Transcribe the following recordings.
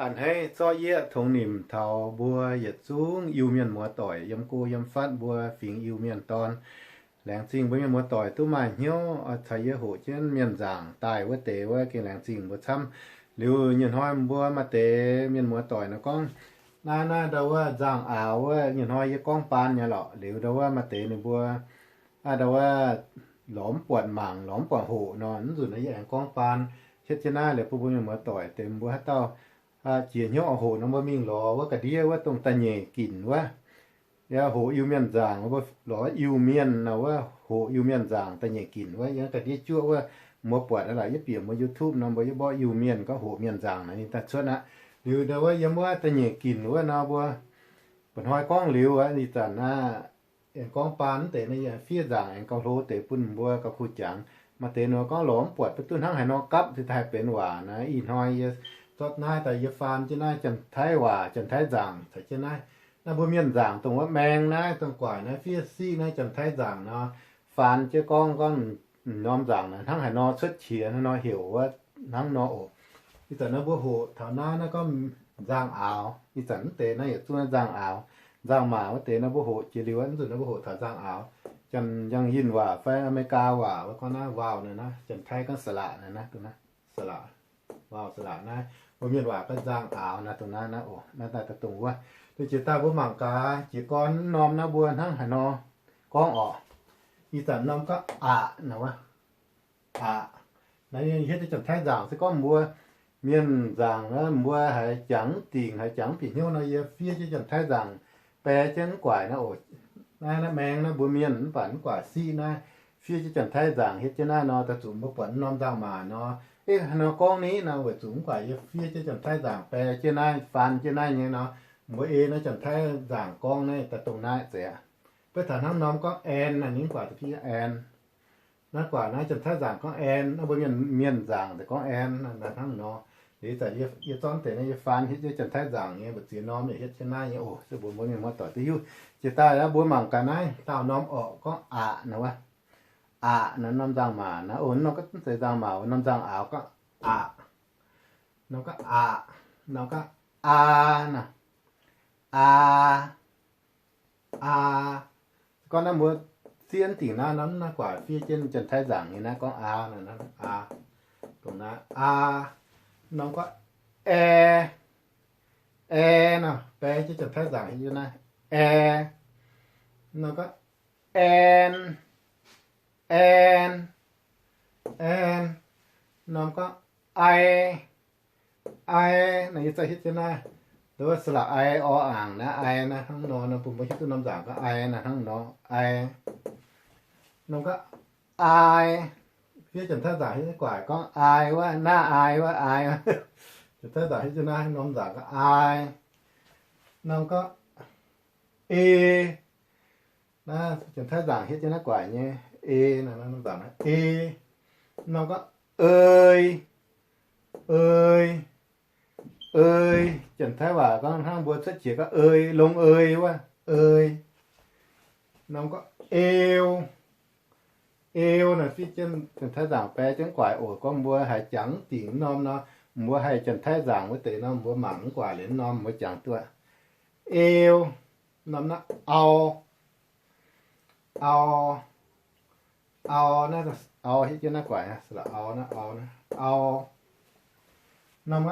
A'hneiv zorqv yieqv tongx nimc taux mbuo yietc zungv Iu-Mienh muoz-doic yiem go yiem fatv mbuo fingx Iu-Mienh dorn. Laengz zingh mbuo mienh muoz-doic duqv maaih hnyouv oix caux yie hoqc jienv mienh nzaangc daaih wuov deix wuov, gengh laengz zingh mbuo camv. Liuz nyei hnoi mbuo maaih deix mienh muoz-doic nor gorngv, naaiv naaiv ndau wuov nzangc-aaux wuov, nyei hnoi yie gorngv baan nyei lorqc. Liuz ndau wuov maaih deix ninh mbuo ndau wuov lorz mv buatc mangc, lorz mv buatc hoqc nor, mv nzunc naaiv yie aengx gorngv baan hietv jienv naaiv liuz bun mbuo mienh muoz-doic deix mbuo haaix dauh jiex hnyouv oix hoqc nor, mbuo mingh lorz wuov ga'ndiev wuov dongh da'nyeic ginc wuov. Yaac hoqc Iu-Mienh nzaangc, mbuo lorz Iu-Mienh nor wuov, hoqc Iu-Mienh nzaangc da'nyeic ginc wuov, yiem ga'ndiev juoqv wuov, mbuo buatc aqv lorqc. Yie bieqc mbuo YouTube nor, mbuo yie mborqv Iu-Mienh gorngv hoqc mienh nzaangc naaic ninh daaih cuotv aqv. Liuz ndau wuov yiem wuov da'nyeic ginc wuov nor mbuo mba'hnoi gorngv liuz aqv, ih zanc naaiv aengx gorngv baan deix naaiv, yie fiev nzaangc aengx gauh hlo deix bun mbuo gauh kuh jangx. Maaih deix nor gorngv lorz mv buatc, mv duqv hnangv haaix nor gapv daaih benx waac naaiv. Ih hnoi yie zorqv naaiv daaih yie faan jienv naaiv Janx-Taiv waac, Janx-Taiv nzaangc caux jienv naaiv. Naaiv mbuo mienh nzaangc dongh wuov maeng naaiv, dongh guaaic naaiv, fiev siqv naaiv Janx-Taiv nzaangc nor, faan jienv gorngv, gorngv norm nzaangc naaiv hnangv haaix nor cuotv qiex hnangv nor heuc wuov hnangv nor oc. Ih zanc naaiv mbuo hoqc taux naaiv, naaiv gorngv nzangc-aaux. Ih zanc mv deix naaiv yietc zungv naaiv nzangc-aaux. Nzangc-maac wuov deix naaiv mbuo hoqc jiex liuz, mv nzunc naaiv mbuo hoqc taux nzangc-aaux. Janx-Yinh waac fai Aa^me^li^gaa waac wuov gorngv naaiv vowel naaiv, Janx-Taiv gorngv สระ naaiv, สระ vowel สระ naaiv. Mbuo mienh waac gorngv nzangc-aaux naaiv, dongh naaiv naaiv oc. Naaiv daaih dongh wuov. Liuz jiex daaih mbuo mangc gaax jiez gorn norm naaiv mbuo hnangv haaix nor gorngv oc. Ih zanc norm gorngv aqc naaiv wuov. Aqc. Naaiv hietv jienv Janx-Taiv nzaangc se gorngv mbuo mienh nzaangc, mbuo haiz jangx dingc, haiz jangx bieqc hnyouv nor, yie fiev jienv Janx-Taiv nzaangc bae jienv mv guaaic naaiv oc. Naaiv, naaiv maeng naaiv mbuo mienh, mv baac mv guaaic siqv naaiv, fiev jienv Janx-Taiv nzaangc hietv jienv naaiv nor, daaih zuqc mbuo buatc norm nzangc-maac nor, eh, haaix nor gorngv ni nor, weic zuqc mv guaaic yie fiev jienv Janx-Taiv nzaangc bae jienv naaiv, faan jienv naaiv nyei nor, mbuo ei naaiv Janx-Taiv nzaangc gorngv naaiv daaih dongh naaiv zeiz aqv. Beiv taux hnangv norm gorngv aen naaiv, ninh mv guaaic da'fiev aen. Naaiv guaaic naaiv Janx-Taiv nzaangc gorngv aen, naaiv mbuo mienh, mienh nzaangc daaih gorngv aen, naaiv hnangv nor. Liuz ih zanc yie, yie zorqv deix naaiv yie faan hietv jienv Janx-Taiv nzaangc nyei mbu'ziex norm yaac hietv jienv naaiv nyei oc. Se mbuo, mbuo mienh muoz-doic duqv hiuv. Jiex daaih aqv, mbuo mangc gaax naaiv daauh norm orqc gorngv aqc naaiv wuov. Aqc naaiv norm nzangc-maac naaiv oc. Norm gorngv mv zeiz nzangc-maac oc, norm nzangc-aaux gorngv aqc. Norm gorngv aqc, norm gorngv aa naaiv. Aa, aa. Gorngv naaiv mbuo siev dingc naaiv, naaiv guaaic fiev jienv Janx-Taiv nzaangc nyei naaiv gorngv aa, aa. Dongh naaiv aa. Norm gorngv ae, ae nor, bae jienv Janx-Taiv nzaangc hietv jienv naaiv, ae. Norm gorngv aen, aen, aen. Norm gorngv ai, ai. Naaiv yie zorqv hietv jienv naaiv, nduov สระ ai, ออ่าง naaiv, ai naaiv hnangv nor, nor bun mbuo hiuv duqv norm nzaangc gorngv ai naaiv hnangv nor, ai. Norm gorngv aai, fiev Janx-Taiv nzaangc hietv jienv guaaic gorngv aai wuov, naaiv aai wuov, aai. Janx-Taiv nzaangc hietv jienv naaiv norm nzaangc gorngv aai. Norm gorngv e, naaiv Janx-Taiv nzaangc hietv jienv naaiv guaaic nyei, e, norm nzaangc naaiv, e. Norm gorngv ei, ei, ei. Janx-Taiv waac gorngv hnangv mbuo cuotv qiex gorngv ei, longx ei wuov, ei. Norm gorngv eu, eu naaic fiev jienv Janx-Taiv nzaangc bae jienv guaaic oc. Gorngv mbuo haiz jangx dingc norm nor, mbuo haih Janx-Taiv nzaangc wuov deix nor, mbuo mangc mv guaax liuz norm mbuo jangx duqv. Eu, norm naaiv au, au, au, naaiv au hietv jienv naaiv guaaic, สระ au naaiv, au naaiv, au. Norm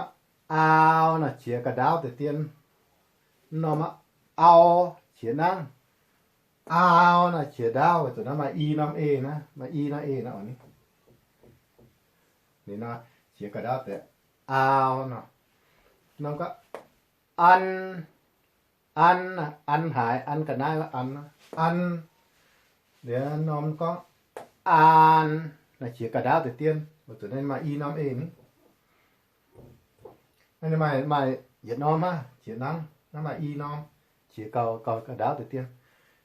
aau naaic qiex ga'ndaauv deix dien. Norm au qiex nangv. Aau naaic qiex ndaauv, weic zuqc naaiv maaih i norm e naaiv, maaih i norm e naaiv oc ni. Ninh nor qiex ga'ndaauv deix aau nor. Norm gorngv an, an, an haaix, an ga'naaiv wuov an, an. Liuz norm gorngv aan naaic qiex ga'ndaauv deix dien, weic zuqc naaiv maaih i norm e ni. Naaiv maaih, maaih yietc norm aqv, qiex nangv, naaiv maaih i norm, qiex gauh, gauh ga'ndaauv deix dien.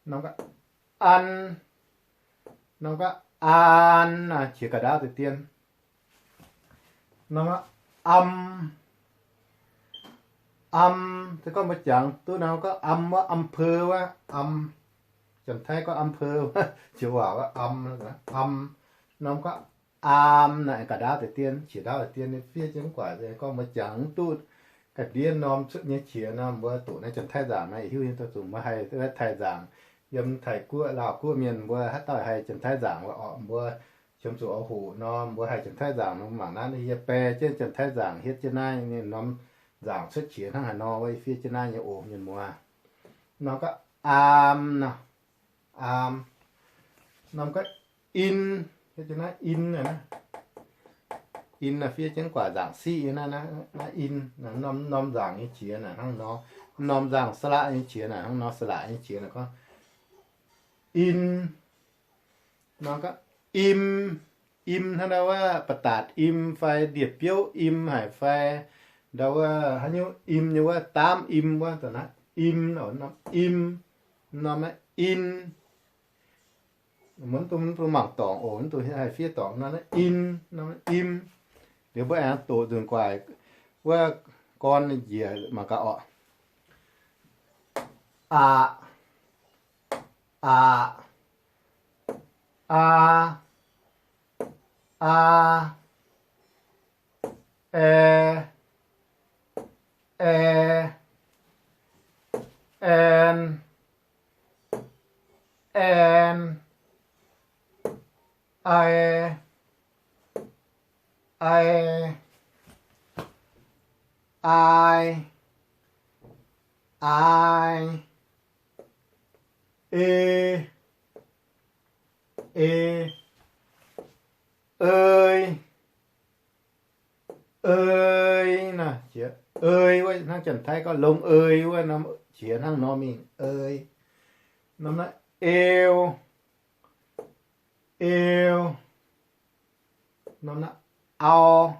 Norm gorngv an, norm gorngv aan naaic qiex ga'ndaauv deix dien. Norm gorngv am, am, se gorngv mbuo jangx duqv nor gorngv am wuov, อำเภอ wuov, am. Janx-Taiv gorngv อำเภอ wuov, qiex waac wuov am, am. Norm gorngv aam naaic ga'ndaauv deix dien, qiex ndaauv deix dien, fiev jienv guaaic gorngv mbuo jangx duqv ga'ndiev norm cuotv nyei qiex nor, mbuo doqc naaiv Janx-Taiv nzaangc naaiv, hiuv nyei, doqc zuqc mbuo haih Taiv nzaangc, yiem Taiv guoqv, Laauh guoqv mienh mbuo haaix dauh haih Janx-Taiv nzaangc waac orqc, mbuo qiemx zuqc oix hoqc nor, mbuo haih Janx-Taiv nzaangc nor, mangc naaiv yie bae jienv Janx-Taiv nzaangc hietv jienv naaiv nyei norm nzaangc cuotv qiex hnangv haaix nor wuov, fiev jienv naaiv nyei oc, mienh muoz. Norm gorngv aam nor, aam. Norm gorngv in, hietv jienv naaiv in, in fiev jienv guaax nzaangc siqv nyei naaiv, naaiv in. Norm nzaangc nyei qiex naaic hnangv nor, norm nzaangc สระ nyei qiex naaic hnangv nor, สระ nyei qiex naaic gorngv in. Norm gorngv im, im hnangv ndau wuov ba'datc im fai ndie-biouv im haic fai ndau wuov haaix nyungc im nyei wuov, daamv im wuov, da'naaiv im, norm im, norm naaiv in. Mv dungx mangc dorngc oc, mv dungx haih fiev dorngc, norm naaiv in, norm naaiv im. Liuz mbuo aengx doqc nzunc guaaic wuov gorn njiec mangc gaax orqc. Aqc, aqc, aa, aa, ae, ae, aen, aen, ai, ai, aai, aai, e, e, ei, ei naaic, ei wuov hnangv Janx-Taiv gorngv longx ei wuov, norm qiex hnangv nor mingh, ei. Norm naaiv eu, eu. Norm naaiv au,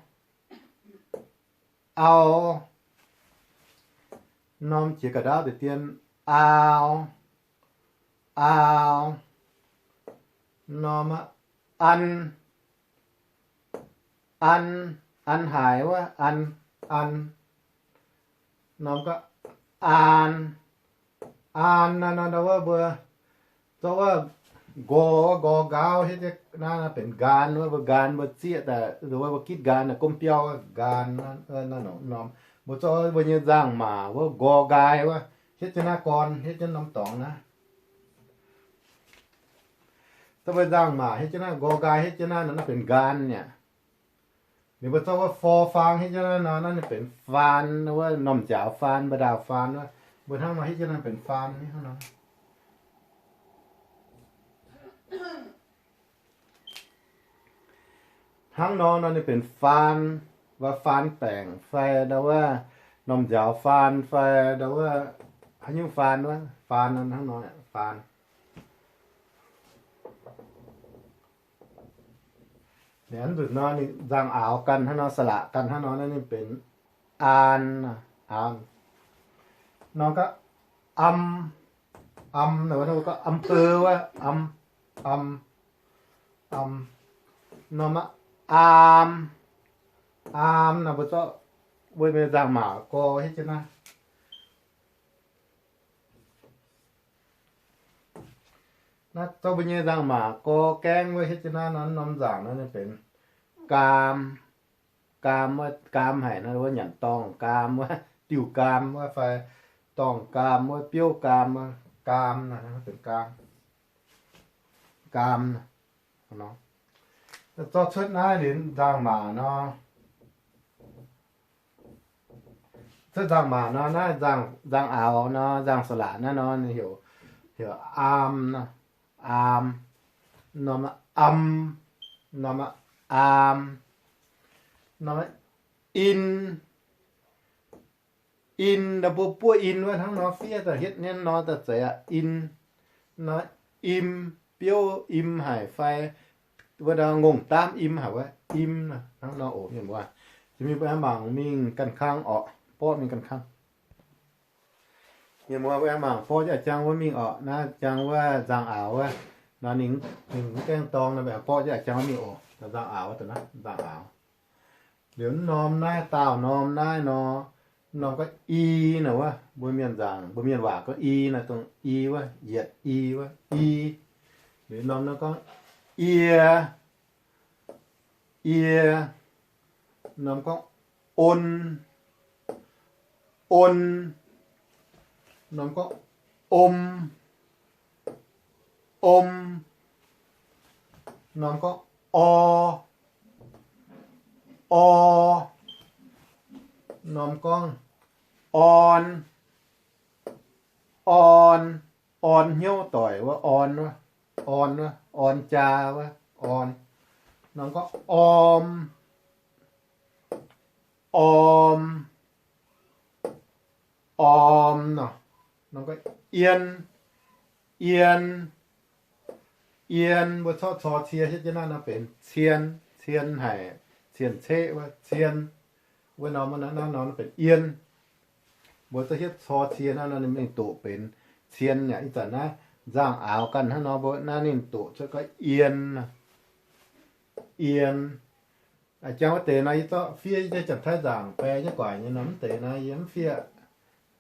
au. Norm qiex ga'ndaauv deix dien, aau, aau. Norm an, an, an haaix wuov, an, an. Norm gorngv aan, aan naaiv, ndau wuov mbuo zorqv wuov nqor, wuov nqor nqaauv hietv jienv naaiv benx nqaan wuov, mbuo nqaan mbuo zieqv daaih, wuov mbuo gitv nqaan daaih gomv biauv nqaan, norm mbuo zorqv mbuo nyei nzangc-maac wuov nqor nqaai wuov hietv jienv naaiv gorn, hietv jienv norm dorngx naaiv. Zorqv mbuo nzangc-maac hietv jienv naaiv nqor nqaai, hietv jienv naaiv, naaiv benx nqaan mi'aqv. Liuz mbuo zorqv wuov for faang hietv jienv naaiv nor, naaiv ninh benx faan, wuov normh nziaaux faan, mba'ndaauh faan wuov. Mbuo hnangv nor hietv jienv naaiv benx faan hnangv nor. Hnangv nor nor ninh benx faan, wuov faan baengc fai ndau wuov normh nziaaux faan fai ndau wuov haaix nyungc faan wuov, faan hnangv nor faan. Nzunc nor ninh nzangc-aaux ganh hnangv nor, สระ ganh hnangv nor, naaiv ninh benx aan, aan. Norm gorngv am, am, gorngv อำเภอ wuov, am, am, am. Norm aam, aam naaiv mbuo zorqv mbuo nyei nzangc-maac gorx hietv jienv naaiv. Naaiv zorqv mbuo nyei nzangc-maac gorx gaengv wuov hietv jienv naaiv nor, norm nzangc naaiv ninh benx gaam, gaam wuov, gaam haic nor, wuov nyanc dorngh gaam wuov, diuh gaam wuov fai dorngh gaam wuov, biouv gaam wuov, gaam naaiv benx gaam, gaam. Zorqv cuotv naaiv liuz nzangc-maac nor, cuotv nzangc-maac nor, naaiv nzangc-aaux nor, nzangc-sa'laqc naaiv nor, ninh heuc, heuc aam, aam. Norm am, norm aam. Norm in, in, mbuo buov in wuov hnangv nor fiev daaih hietv nyei nor daaih zeiz aqv, in. Nor im, biouv im haic fai wuov ndau ngongh daamv im haic wuov, im hnangv nor oc mienh muoz. Jiex mingh mbuo aengx mangc mingh ganh kang orqc, borqv mingh ganh kang. Mienh muoz, mbuo aengx mangc borqv jienv a'jang wuov mingh orqc. Naaiv jang wuov nzangc-aaux wuov, nor ninh, ninh mv gaengh dorng nor, mbuo aengx borqv jienv a'jang wuov mingh oc. Nzangc-aaux wuov, nzangc-aaux. Liuz norm naaiv, daauh norm naaiv nor, norm gorngv i naaic wuov, mbuo mienh nzangc, mbuo mienh waac gorngv i naaic, dongh i wuov, yietc i wuov, i. Liuz norm naaiv gorngv ie, ie. Norm gorngv on, On, norm gorngv om, om, norm gorngv or, or, norm gorngv orn, orn, orn hnyouv doic wuov orn wuov, orn wuov, orn jaa wuov, orn, norm gorngv orm, orm, orm nor, norm gorngv ien, ien, ien, mbuo corc cor cie hietv jienv naaiv nor benx cien, cien haic, cien-ceqv wuov cien, wuov norm, naaiv norm benx ien. Mbuo zorqv hietv cor cie naaiv nor ninh mingh doqc benx cien yaac ih zanc naaiv nzangc-aaux ganh hnangv nor, mbuo naaiv ninh doqc cuotv gorngv ien, ien. A'jang wuov deix nor yie zorqv fiev yie nyei Janx-Taiv nzaangc bae nyei guaaic nyei nor, mv deix nor yie mv fiev.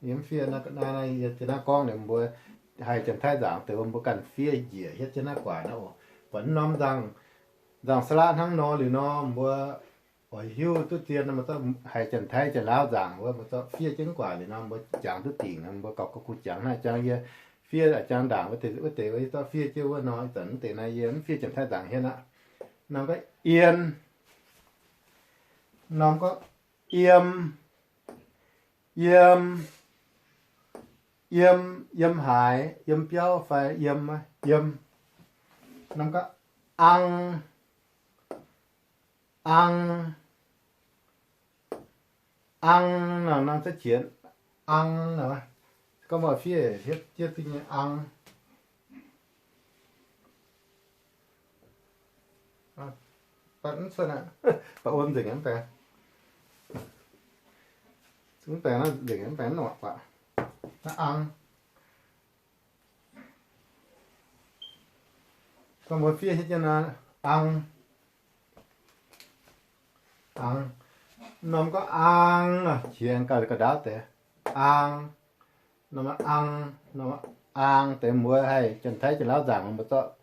Yie mv fiev naaiv, naaiv, naaiv, yie naaiv gorngv liuz mbuo haih Janx-Taiv nzaangc deix mbuo ganh fiev njiec hietv jienv naaiv guaaic naaiv oc. Buatc norm nzangc, nzangc saalaqv hnangv nor liuz nor mbuo oix hiuv duqv zien nor mbuo zorqv haiz Janx-Taiv Janx-Laauv nzaangc wuov mbuo zorqv fiev jienv guaaic liuz nor mbuo jangx duqv dingc nor mbuo gauh kuh jangx naaiv. A'jang yie fiev a'jang ndaangc wuov deix, wuov deix wuov yie zorqv fiev jienv wuov nor, ih zanc wuov deix naaiv yie mv fiev Janx-Taiv nzaangc hietv aqv. Norm gorngv iem, norm gorngv yiem, yiem, yiem, yiem haaix, yiem biauv fai yiem, yiem. Norm gorngv ang, ang, ang, norm, norm za'qiex ang nor, gorngv mbuo fiev hietv jienv duqv nyei ang. Baac mv cuotv aqv, baac wuom nzengc mv baengx, mv baengx naaiv nzengc mv baengx norqc baac naaiv ang. Gorngv mbuo fiev hietv jienv naaiv ang, ang, norm gorngv aang nor, qiex gauh ga'ndaauv deix, aang, norm aang, norm aang deix mbuo haih Janx-Taiv Janx-Laauv nzaangc mbuo zorqv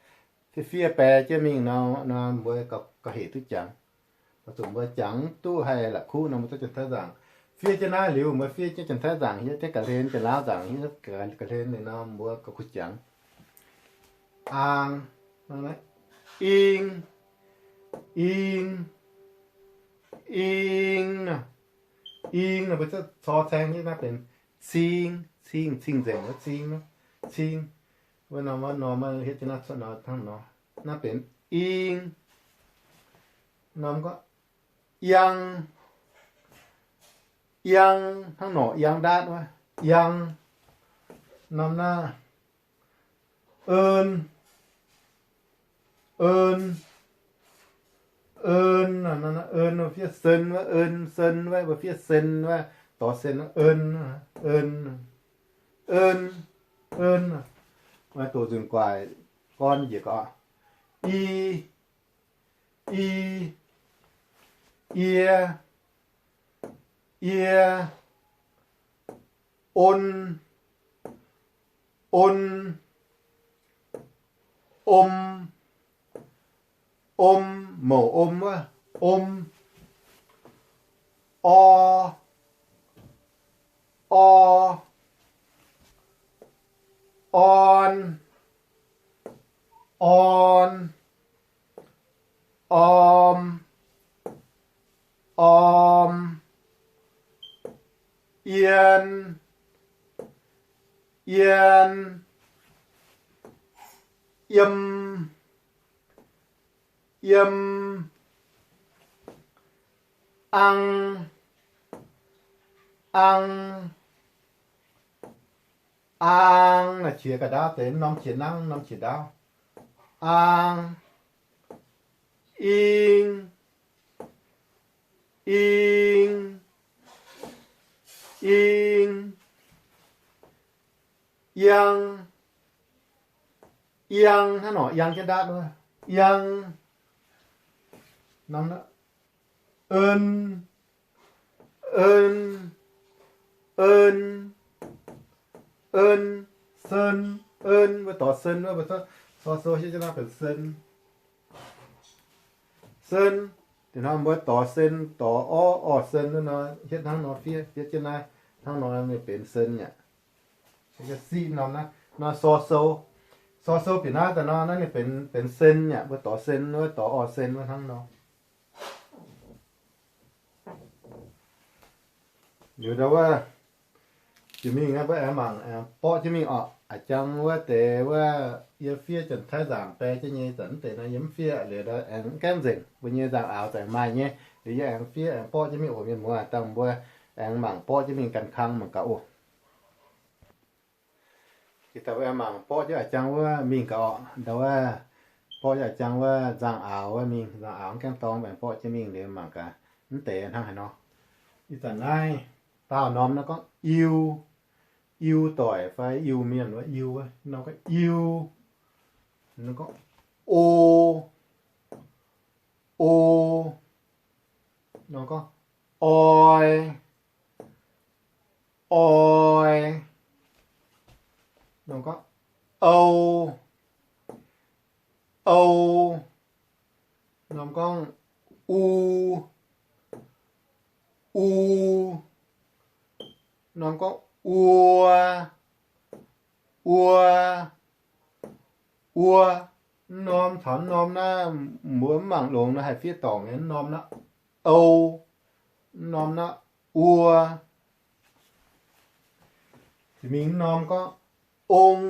fiev fiev bae jienv mingh nor, mbuo gauh hec duqv jangx. Oix zuqc mbuo jangx mv duqv haih la'kuqv nor mbuo zorqv Janx-Taiv nzaangc fiev jienv naaiv liuz, mbuo fiev jienv Janx-Taiv nzaangc hietv, ga'hlen Janx-Laauv nzaangc hietv, ga'hlen liuz nor mbuo gauh kuh jangx. Aang, ing, ing, ing, ing nor mbuo zorqv cor caeng jienv naaiv benx cing, cing, cing-nzengc wuov cing, cing. Wuov norm, wuov norm hietv jienv naaiv cuotv nor hnangv nor, naaiv benx ing. Norm gorngv iang, iang, hnangv norqc iang ndaatv wuov, iang. Norm naaiv en, en, en, en, fiev sen wuov, en, sen wuov, mbuo fiev sen wuov, dorh sen wuov, en, en, en, en. Maaih doqc nzunc guaaic gorn njiec gorqv, i, i, ie, ie, on, on, om, om, mouc om wuov, om, or, or, orn, orn, orm, orm, ien, ien, yiem, yiem, ang, ang, aang, naaiv qiex ga'ndaauv deix, norm qiex nangv, norm qiex ndaauv, aang, ing, ing, ing, iang, iang, hnangv norqc iang jienv ndaatv wuov, iang, norm en, en, en, en, sen, en, mbuo dorh sen wuov, mbuo cor sou hietv jienv naaiv benx sen. Sen, da'hnangv mbuo dorh sen, dorh orv, orv sen wuov nor, hietv hnangv nor fiev, fiev jienv naaiv. Hnangv nor ninh benx sen aqv. Siqv norm naaiv nor sor sou, sor sou bieqc naaiv daaih nor naaiv ninh benx, benx sen aqv. Mbuo dorh sen wuov, dorh orv sen wuov hnangv nor. Liuz ndau wuov jiex mingh naaiv mbuo aengx mangc, aengx borqv jienv mingh orqc. A'jang wuov deix wuov yie fiev Janx-Taiv nzaangc bae jienv nyei zanc mv deix nor yie mv fiev liuz ndau aengx mv gaengh nzengc. Mbuo nyei nzaangc aaux zengc maaih nyei. Liuz yie aengx fiev aengx borqv jienv mingh oc mienh muoz, dangh mbuo aengx mangc borqv jienv mingh gan kang mangc gaax oc. Jiex daaih mbuo aengx mangc borqv jienv a'jang wuov mingh gaax orqc. Ndau wuov borqv jienv a'jang wuov nzaangc aaux wuov mingh, nzaangc aaux mv gaengh dorng, aengx borqv jienv mingh liuz mangc gaax mv deix hnangv haaix nor. Ih zanc naaiv daauh norm naaiv gorngv iu, iu doic fai iu mienh wuov iu, norm gorngv iu, norm gorngv o, o, norm gorngv oi, oi, norm gorngv ou, ou, norm gorngv u, u, norm gorngv uo, uo, uo. Mv norm, taux mv norm naaiv mbuo mv mangc longx nor haih fiev dorngc nyei. Mv norm naaiv ou, mv norm naaiv uo. Jiex mingh mv norm gorngv ong,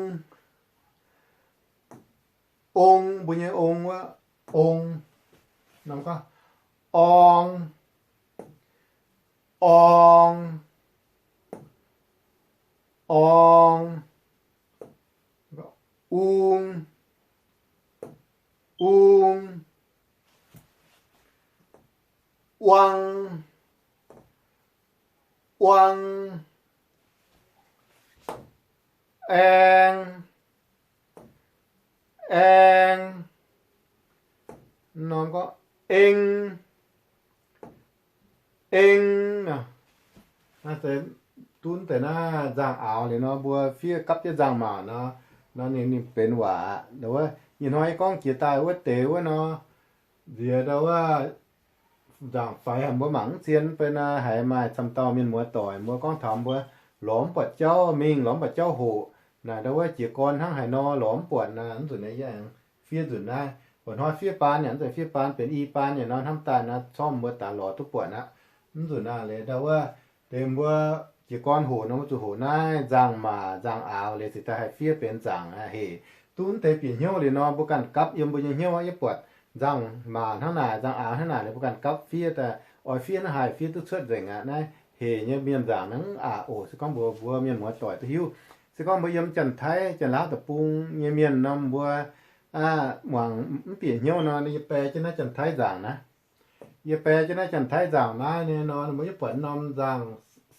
ong, mbuo nyei ong wuov, ong. Norm gorngv orng, orng, orng. Ung, ung, uang, uang, aeng, aeng. Norm gorngv eng, eng nor. Naaiv se duqv deix naaiv nzangc-aaux liuz nor, mbuo fiev gapv jienv nzangc-maac nor, nor ninh, ninh benx waac aqv. Wuov ih hnoi yie gorngv jiex daaih wuov deix wuov nor, nziex ndau wuov nzangc-faix haic mbuo mangc mv zien, benx naaiv haiz maaih camv dauh mienh muoz doic mbuo gorngv taux mbuo lorz mv buatc jauv mingh, lorz mv buatc jauv hoqc. Naaic ndau wuov jiez gorn hnangv haaix nor lorz mv buatc naaic, mv nzunc naaiv yie aengx fiev nzunc naaiv. Mbuo hnoi fiev baan yaac mv zeiz fiev baan benx i baan nyei nor, hnamv daaih naaiv corc mbuo daaix lorz duqv buatc aqv. Mv nzunc naaiv liuz ndau wuov deix mbuo jiez gorn hoqc nor, mbuo zuqc hoqc naaiv nzangc-maac nzangc-aaux liuz cingx daaih haih fiev benx nzangc aqv. Hec, duqv mv deix bieqc hnyouv liuz nor, mbuo ganh gapv yiem mbuo nyei hnyouv aqv. Yie buatc nzangc-maac hnangv naaic, nzangc-aaux hnangv naaic liuz, mbuo ganh gapv fiev daaih, oix fiev naaiv haih fiev duqv cuotv nzengc aqv. Naaiv hec nyei mienh nzangc naaiv mv aqc oc. Se gorngv mbuo, mbuo mienh muoz doic duqv hiuv. Se gorngv mbuo yiem Janx-Taiv, Janx-Laauv deic-bung nyei mienh nor, mbuo muangx mv bieqc hnyouv nor, yie bae jienv naaiv Janx-Taiv nzangc naaiv. Yie bae jienv naaiv Janx-Taiv nzangc naaiv nyei nor, mbuo yie buatc norm nzangc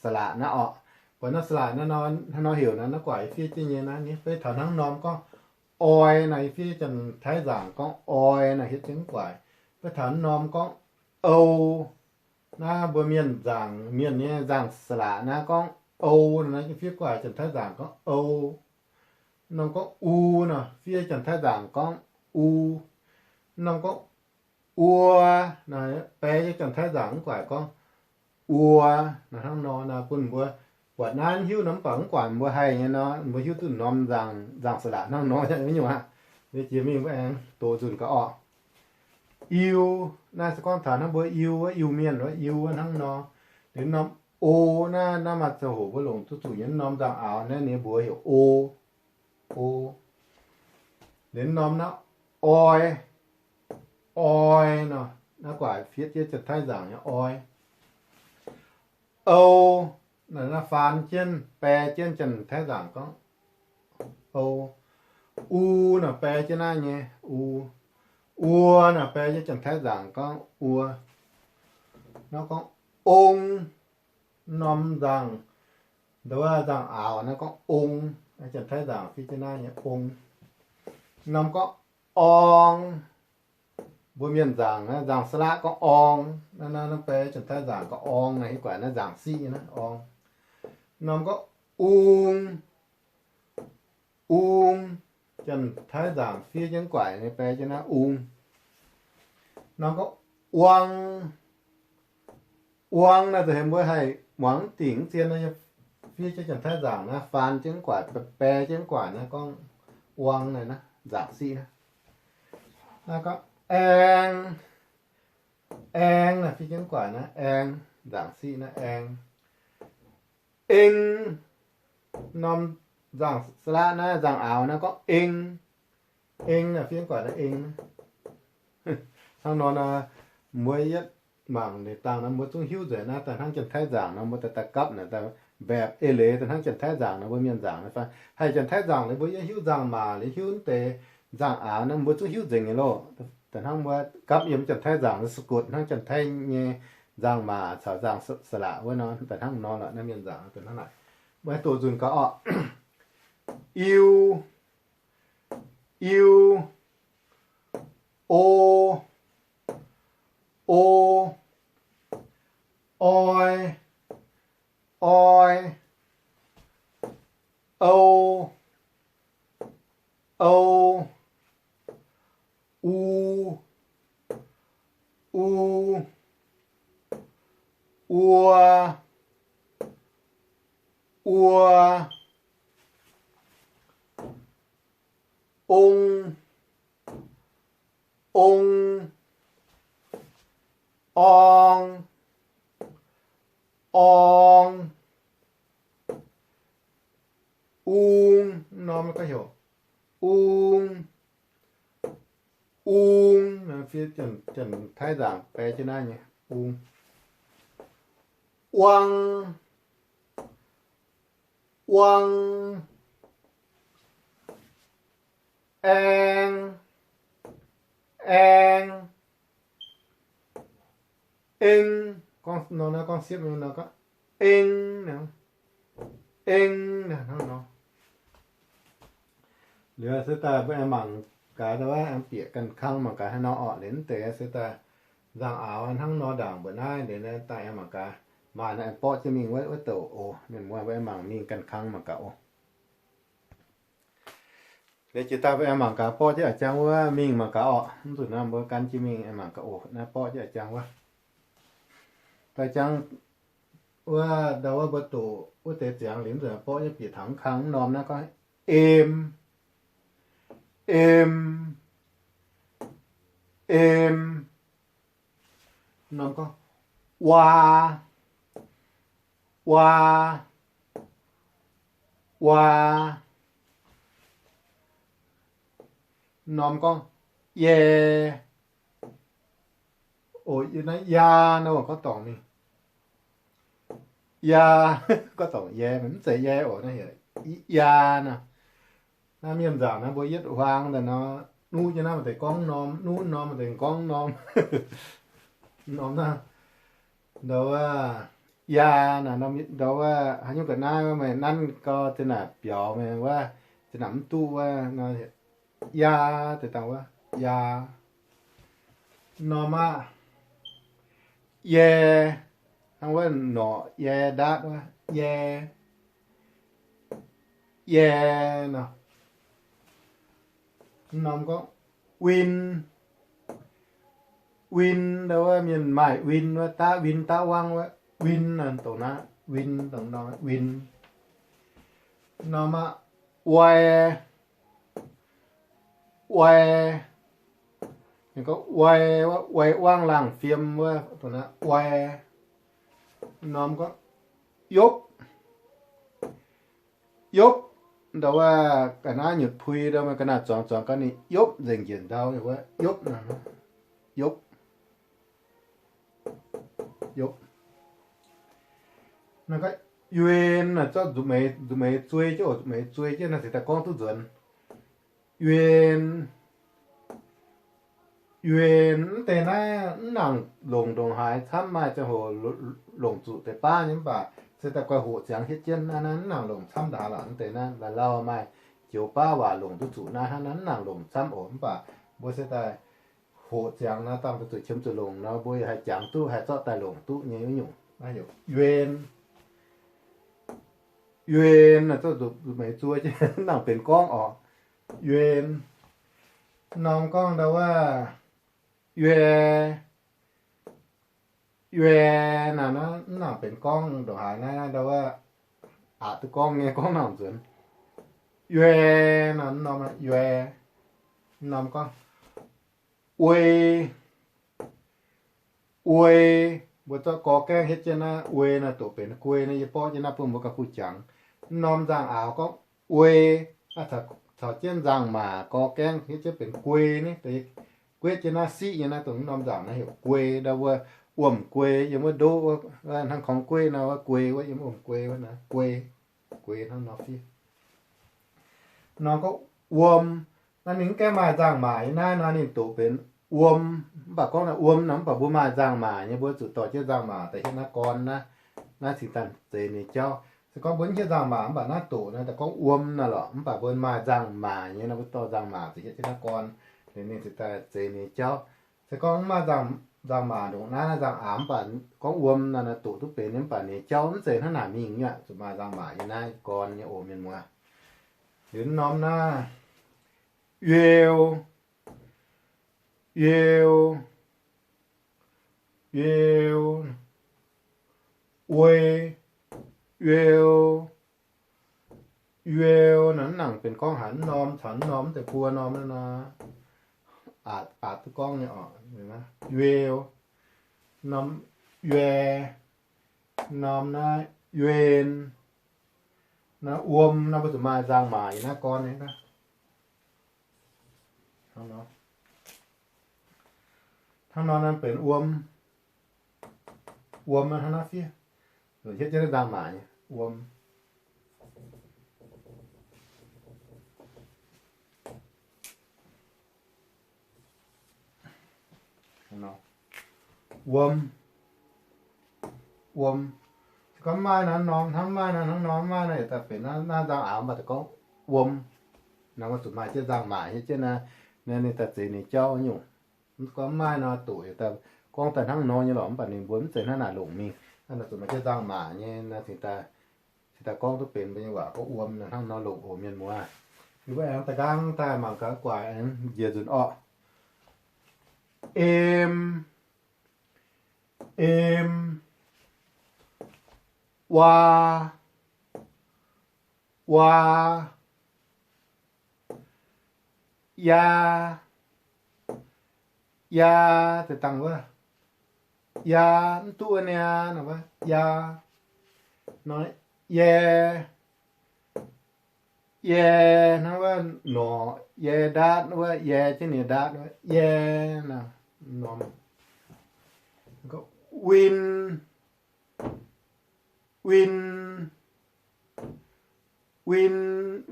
สระ naaiv orqc. Buatc norm สระ naaiv nor, hnangv nor heuc naaiv, naaiv guaax yie fiev jienv nyei naaiv, yie fiev taux hnangv norm gorngv oi naaiv, yie fiev Janx-Taiv nzangc gorngv oi naaiv, hietv jienv guaax. Fiev taux norm gorngv ou. Naaiv mbuo mienh nzangc, mienh nyei nzangc สระ naaiv gorngv ou naaiv, fiev guaax Janx-Taiv nzangc gorngv ou. Norm gorngv u nor, fiev Janx-Taiv nzangc gorngv u. Norm gorngv uo, bae jienv Janx-Taiv nzangc mv guaax gorngv uo. Naaiv hnangv nor naaiv bun mbuo buatc naaiv hiuv nor, mv baac mv guaax mbuo haih nyei nor, mbuo hiuv duqv norm nzangc, nzangc สระ hnangv nor nyei nyungc aqv. Jiex mingh mbuo aengx doz nzunc gaax orqc. Iu, naaiv se gorngv taux hnangv mbuo iu wuov, iu mienh wuov, iu wuov hnangv nor. Liuz norm o naaiv, naaiv maaih ziangh hoc mbuo longc duqv zuqc nyei norm nzangc-aaux naaiv ninh mbuox heuc o, o. Liuz norm naaiv oi, oi nor, naaiv guaax fiev jienv Janx-Taiv nzangc nyei oi. Ou, naaiv faan jienv, bae jienv Janx-Taiv nzangc gorngv ou. U nor, bae jienv naaiv nyei u. Uo nor, bae jienv Janx-Taiv nzangc gorngv uo. Nor gorngv ong, norm nzangc, ndoh nzangc-aaux naaiv gorngv ong. Janx-Taiv nzangc fiev jienv naaiv nyei ong. Norm gorngv orng. Mbuo mienh nzangc, nzangc สระ gorngv orng. Naaiv, naaiv bae Janx-Taiv nzangc gorngv orng naaiv, hiuv guaax naaiv nzangc siqv nyei naaiv orng. Norm gorngv ung, ung. Janx-Taiv nzangc fiev jienv guaax nyei bae jienv naaiv ung. Norm gorngv uang, uang naaiv za'heix mbuo haih muangx mv dingc mv zien nor, fiev jienv Janx-Taiv nzaangc naaiv, faan jienv gu'nguaaic, bae jienv gu'nguaaic naaiv gorngv uang naaic naaiv, nzaangc siqv naaiv. Naaiv gorngv aeng, aeng naaiv, fiev jienv gu'nguaaic naaiv aeng, nzaangc siqv naaiv aeng. Eng, norm nzaangc saqlaqv naaiv, nzaangc aaux naaiv gorngv eng. Eng naaiv, fiev jienv gu'nguaaic naaiv eng. Hnangv nor naaiv, mbuo yietv mangc ninh dangh naaiv mbuo zungv hiuv nzengc naaiv. Daaih hnangv Janx-Taiv nzaangc nor mbuo daaih daaih gapv naaic daaih mbaeqc eix leiz daaih hnangv Janx-Taiv nzaangc nor mbuo mienh nzaangc naaiv fai haih Janx-Taiv nzaangc liuz mbuo yiem hiuv nzaangc maac liuz hiuv deix nzaangc aaux naaiv mbuo zungv hiuv nzengc nyei loh. Daaih hnangv mbuo gapv yiem Janx-Taiv nzaangc naaiv สะกด hnangv Janx-Taiv nyei nzaangc maac caux nzaangc saqlaqv wuov nor, daaih hnangv nor lorqc naaiv mienh nzaangc daaih hnangv naaic. Mbuo haih doqc nzunc gaax orqc. Iu, iu, o, o, oi, oi, ou, ou, u, u, uo, uo, ong, ong, orng, orng, ung, norm gorngv heuc ung, ung, Janx-Taiv nzaangc bae jienv naaiv nyei ung, uang, uang, aeng, aeng, eng, gorngv nor naaiv gorngv siepv nyei nor gorngv eng, eng, hnangv nor. Liuz se daaih mbuo aengx mangc gaax, wuov aengx bieqc ganh kang mangc gaax haaix nor orqc. Liuz mv deix se daaih nzangc aaux hnangv nor ndaangc mbuoqc naaiv, liuz daaih aengx mangc gaax, maaih naaiv aengx borqv jienv mingh wuov, wuov douc oc. Mienh muoz mbuo aengx mangc mingh ganh kang mangc gaax oc. Liuz jiex daaih mbuo aengx mangc gaax borqv jienv a'jang wuov mingh mangc gaax orqc. Mv nzunc naaiv mbuo gan jienv mingh aengx mangc gaax oc. Naaiv borqv jienv a'jang wuov. Daaih jangv wuov ndau wuov mbuo doqc wuov deix ziangx liuz, mv nzunc borqv jienv bieqc taux kang mv norm naaiv gorngv em, em, em. Norm gorngv waa, waa, waa. Norm gorngv yae. Oc, naaiv yaa naaiv oc, gorngv dorngc mingh. Yaa, gorngv dorngc yae, mv zeiz yae oc, naaiv heuc yaa naaiv. Naaiv mienh nzaangc naaiv mbuo yietv huaang daaih nor, nuqv jienv naaiv maaih deix gorngv norm, nuqv norm maaih deix gorngv norm. Norm naaiv, ndau wuov, yaa naaiv, ndau wuov haaix nyungc ga'naaiv wuov, meih nanv gau zinh naaic biaux meih wuov, zinh naaic mv duqv wuov, yaa deix dangh wuov, yaa. Norm aqv, yae, hnangv wuov norqc yae ndaatv wuov, yae, yae nor. Norm gorngv win, win, ndau wuov mienh maaih win wuov, daav win daav wangv wuov, win nor, dongh naaiv win, dongh norm win. Norm aqv, wai, wai, ninh gorngv wai wuov, wai wangv laangh fiem wuov, dongh naaiv wai. Norm gorngv yopv, yopv, ndau wuov ga'naaiv nyutc pui ndau, meih ga'naaiv zuangx zuangx gau ninh yopv nzengc njiec ndau wuov, yopv nor, yopv, yopv. Naaiv gorngv yueen naaic zorqv nzuqc meix, nzuqc meix zuei jienv oc, nzuqc meix zuei jienv naaiv se daaih gorngv duqv nzuonx. Yueen, yueen, mv deix naaiv mv nangc longc ndongc haaix camv, maaih ziangh hoc longc zuqc deix baav nyei mv baac se daaih guai hoqc ziangx hietv jienv naaiv, naaiv mv nangc longc camv ndaangc lorqc. Mv deix naaiv la'lauh maaih joux baav waac longc duqv zuqc naaiv hnangv, naaiv mv nangc longc camv oc. Mv baac mbuo se daaih hoqc ziangx nor, dangh zuqc qiemx zuqc longc nor, mbuo haih jangx duqv, haih zorqv daaih longc duqv nyei wuov nyungc. Naaiv heuc yueen. Yueen naaic zorqv nzuqc meix zuei jienv nangc benx gorngv oc. Yueen. Norm gorngv ndau wuov, yue, yue naaic, mv nangc benx gorngv ndongc haaix naaiv, ndau wuov, aqc duqv gorngv nyei gorngv nangc nzuonx. Yue, norm, norm yue, norm gorngv uei, uei. Mbuo zorqv gor gaengv hietv jienv naaiv uei naaiv doqc benx guei naaiv, yie borqv jienv naaiv bun mbuo gauh kuh jangx. Norm nzangc-aaux gorngv uei, caux jienv nzangc-maac gor gaengv hietv jienv benx guei ni. Guetv jienv naaiv siqv nyei naaiv dongh norm nzangc naaiv heuc guei. Ndau wuov wuom-guei yiem wuov ndoqv, hnangv korngv gueiv nor wuov guei, wuov yiem wuom-guei wuov naaiv guei. Guei hnangv nor fiev. Norm gorngv wuom. Naaiv ninh mv gaengh maaih nzangc-maac nyei naaiv nor ninh doqc benx wuom. Mv baac gorngv naaiv wuom nor mv baac mbuo maaih nzangc-maac nyei, mbuo zuqc dorh jienv nzangc-maac daaih hietv naaiv gorn naaiv. Naaiv cingx daaih zeix ninh jauv. Se gorngv mbuo mv hietv nzangc-maac mv baac naaiv doqc naaiv daaih gorngv wuom naaic lorqc. Mv baac mbuo maaih nzangc-maac nyei nor mbuo dorh nzangc-maac ziouc hietv jienv naaiv gorn, ninh cingx daaih zeix ninh jauv. Se gorngv mv maaih nzangc-maac ndongc naaiv, naaiv nzangc-aaux mv baac gorngv wuom naaic doqc duqv benx nyei, mv baac ninh jauv mv zeiz hnangv naaic mingh nyei, zuqc maaih nzangc-maac nyei naaiv gorn nyei oc mienh muoz. Liuz norm naaiv, ueu, ueu, ueu, uei, ueu, ueu naaic mv nangc benx gorngv haaix norm caux norm, mv zeiz buo norm naaiv nor, aqc duqv gorngv nyei oc. Ueu, norm, uei, norm naaiv, ueen, naaiv wuom, naaiv mbuo zuqc maaih nzangc-maac nyei naaiv gorn nyei. Hnangv nor naaiv benx wuom. Wuom hnangv naaiv fiev, hietv jienv nzangc-maac nyei wuom. Wuom, wuom. Se gorngv maaih naaiv norm hnangv, maaih naaiv hnangv norm, maaih naaiv yietc daaih benx naaiv nzangc-aaux mv baac gorngv wuom. Naaiv mbuo zuqc maaih jienv nzangc-maac nyei jienv naaiv, ninh daaih zeix ninh jauv nyungc. Mv gorngv maaih nor doqc yietc daaih gorngv daaih hnangv nor nyei lorqc, mv baac ninh mbuo mv zeiz hnangv naaic longc mingh. Naaiv zuqc maaih jienv nzangc-maac nyei naaiv cingx daaih cingx daaih gorngv duqv benx mbuo nyei waac gorngv wuom naaiv hnangv nor longc oc mienh muoz. Liuz mbuo aengx da'nqaang daaih mangc gaax guaaic aengx njiec nzunc orqc. Em, em, waa, waa, yaa, yaa, deix dangh wuov, yaa, mv duqv wuov niaa, nor wuov yaa, nor, yae, yae, hnangv wuov norqc, yae ndaatv wuov, yae jienv ninh ndaatv wuov, yae, norm, win, win, win,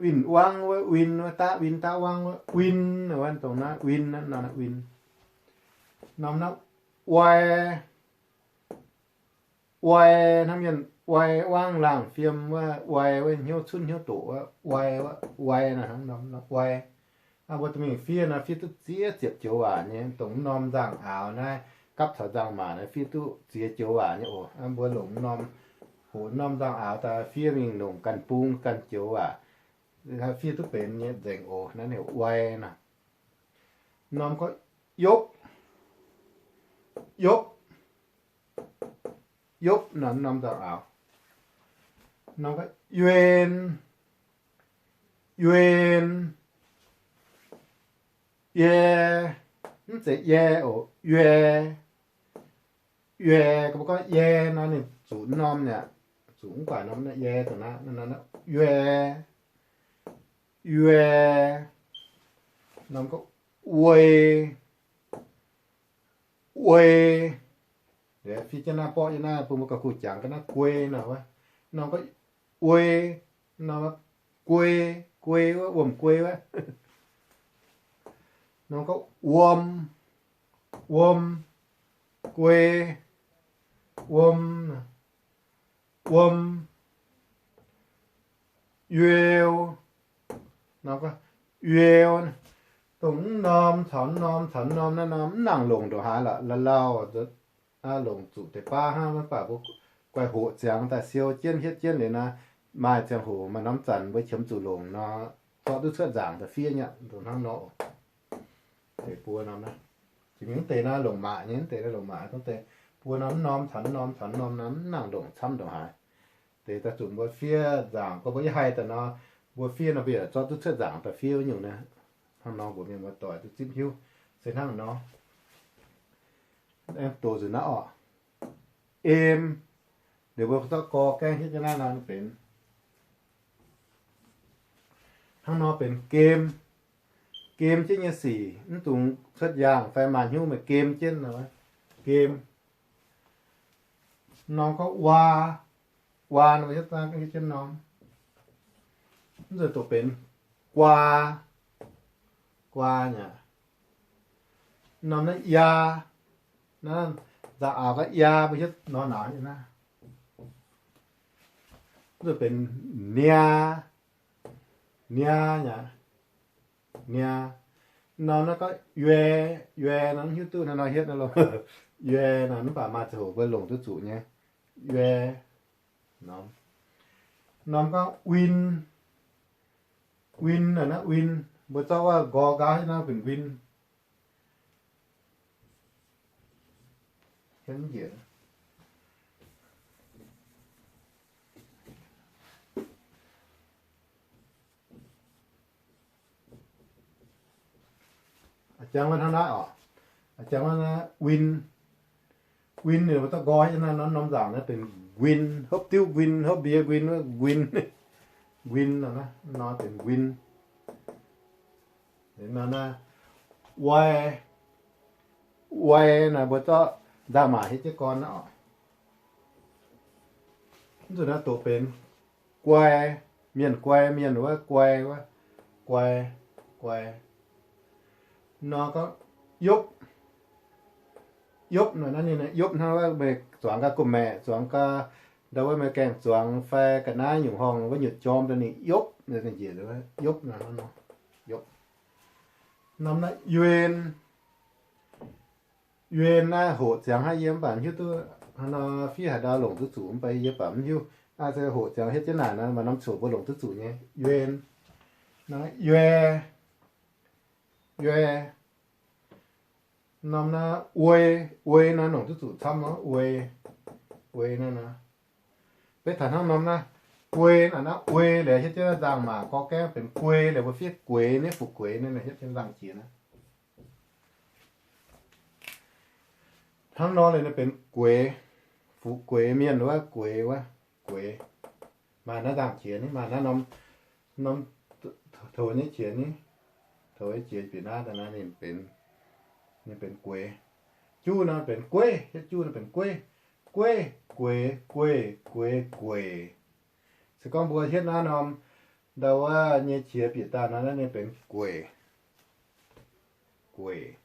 win-wangv wuov, win wuov, daqv win daqv wangv wuov, win, wuov dongh naaiv win, norm naaiv win, norm naaiv wai, wai, hnangv mienh wai wangv laangh fiem wuov, wai wuov hnyouv cunv hnyouv doqc wuov, wai wuov, wai naaiv hnangv norm wai. Mbuo dorh mingh fiev naaiv fiev duqv ziex ziepc joux waac nyei, dongh norm nzangc-aaux naaiv gapv caux nzangc-maac naaiv fiev duqv ziex joux waac nyei oc. Mbuo longc norm, hoqc norm nzangc-aaux daaih fiev mingh longc ganh bung ganh joux waac, fiev duqv benx nyei nzengc oc. Naaiv heuc wai naaiv. Norm gorngv yopv, yopv, yopv naaiv norm nzangc-aaux. Norm gorngv yueen, yueen, yae, mv zeiz yae oc, yue, yue, gorngv yie nor ninh zuqc norm nyei, zuqc mv baac norm yie dongh naaiv, yue, yue, norm gorngv uei, uei, fiev jienv naaiv borqv jienv naaiv bun mbuo gauh kuh jangx ga'naaiv guei nor wuov, norm gorngv uei, norm guei, guei wuov, wuom-guei wuov, norm gorngv wuom, wuom, guei, wuom, wuom, yueu, norm gorngv yueu, dongh mv norm caux mv norm caux mv norm naaiv norm mv nangc longc ndongc haaix lorqc, lauh lauh longc zuqc deix baav hnangv, mv baac mbuo guaih hoqc ziangx daaih siou jienv hietv jienv liuz naaiv, maaih ziangh hoc maaih norm zanc mbuo qiemx zuqc longc nor, zorqv duqv cuotv nzaangc daaih fiev nyei, dongh hnangv nor. Deix buo norm naaiv, jiex mingh mv deix naaiv longc maac nyei, mv deix naaiv longc maac, dongh deix buo norm, mv norm caux mv norm caux mv norm naaiv mv nangc longc camv ndongc haaix. deix daaih zuqc mbuo fiev nzaangc. Gorngv mbuo yaac haih daaih nor, mbuo fiev nor mbuo yaac zorqv duqv cuotv nzangc daaih fiev wuov nyungc naaiv. Hnangv nor mbuox mienh muoz-doic duqv zipv hiuv se hnangv nor. Aengx doqc nzunc naaiv orqc, em, liuz mbuo zorqv gor gaengh hietv jienv naaiv nor benx hnangv nor benx gem. Gem jienv nyei sic mv dungx cuotv yaangh fai maaih hnyouv meih gem jienv nor, gem. Norm gorngv waa, waa nor mbuo hietv jienv norm, mv nzunc doqc benx guaa, guaa nyei. Norm naaiv yaa, naaiv nzangc-aac gorngv yaa mbuo hietv nor naaic nyei naaiv, mv nzunc benx niaa, niaa nyei. Niaa. Norm naaiv gorngv yue, yue nor mv hiuv duqv naaiv nor hietv naaiv loh. Yue nor mv baac maaih ziangh hoc mbuo longc duqv zuqc nyei. Yue. Norm gorngv win, win naaiv, win, mbuo zorqv wuov nqor nqaauv hietv naaiv benx win. Jangx wuov hnangv naaiv oc. Jangx wuov naaiv win, win ninh mbuo zorqv nqor hietv naaiv norm nzaangc naaiv benx win, hopv diuv win, hopv ndie win, win, win nor, nor benx win. Wai, wai naaiv mbuo zorqv nzangc-maac hietv jienv gorn naaiv oc. Mv nzunc naaiv doqc benx guai, mienh guai, mienh wuov guai, wuov guai, guai. Nor gorngv yopv, yopv naaiv, yopv hnangv wuov meih zuangx ga'kuv maeqc, zuangx ga'ndau wuov meih gaengh zuangx fai ga'naaiv nyungc horngh wuov nyutc jorm daaih ninh yopv, yopv, yopv. Norm naaiv yueen, yueen naaiv hoqc ziangx hnangv yie mv baac mv hiuv duqv hnangv nor fiev haaix ndau longc duqv zuqc mv baac yie baac mv hiuv. Aa, se hoqc ziangx hietv jienv naaic nor maaih norm coc mbuo longc duqv zuqc nyei. Yueen, naaiv yue, yue. Norm naaiv uei, uei naaiv longc duqv zuqc camv nor, uei, uei naaiv nor. Beiv taux hnangv norm naaiv, guei naaiv, naaiv uei liuz hietv jienv nzangc-maac gorx gaengh benx guei liuz mbuo fiev gueix, naaiv fu'jueiv gueix naaiv hietv jienv nzangc jiex naaiv. Hnangv nor liuz ninh benx gueix, fu'jueiv mienh wuov gueix, wuov gueix. Maaih naaiv nzangc jiex ni, maaih naaiv norm, norm toux nyei jiex ni, toux nyei jiex bieqc naaiv daaih naaiv ninh benx, ninh benx gueix. Juv nor benx gueiv, hietv juv nor benx gueiv, gueiv, gueix, gueiv, gueix, gueix. Se gorngv mbuo hietv naaiv norm ndau wuov nyei qiex bieqc daaih nor, naaiv ninh benx gueix, gueix.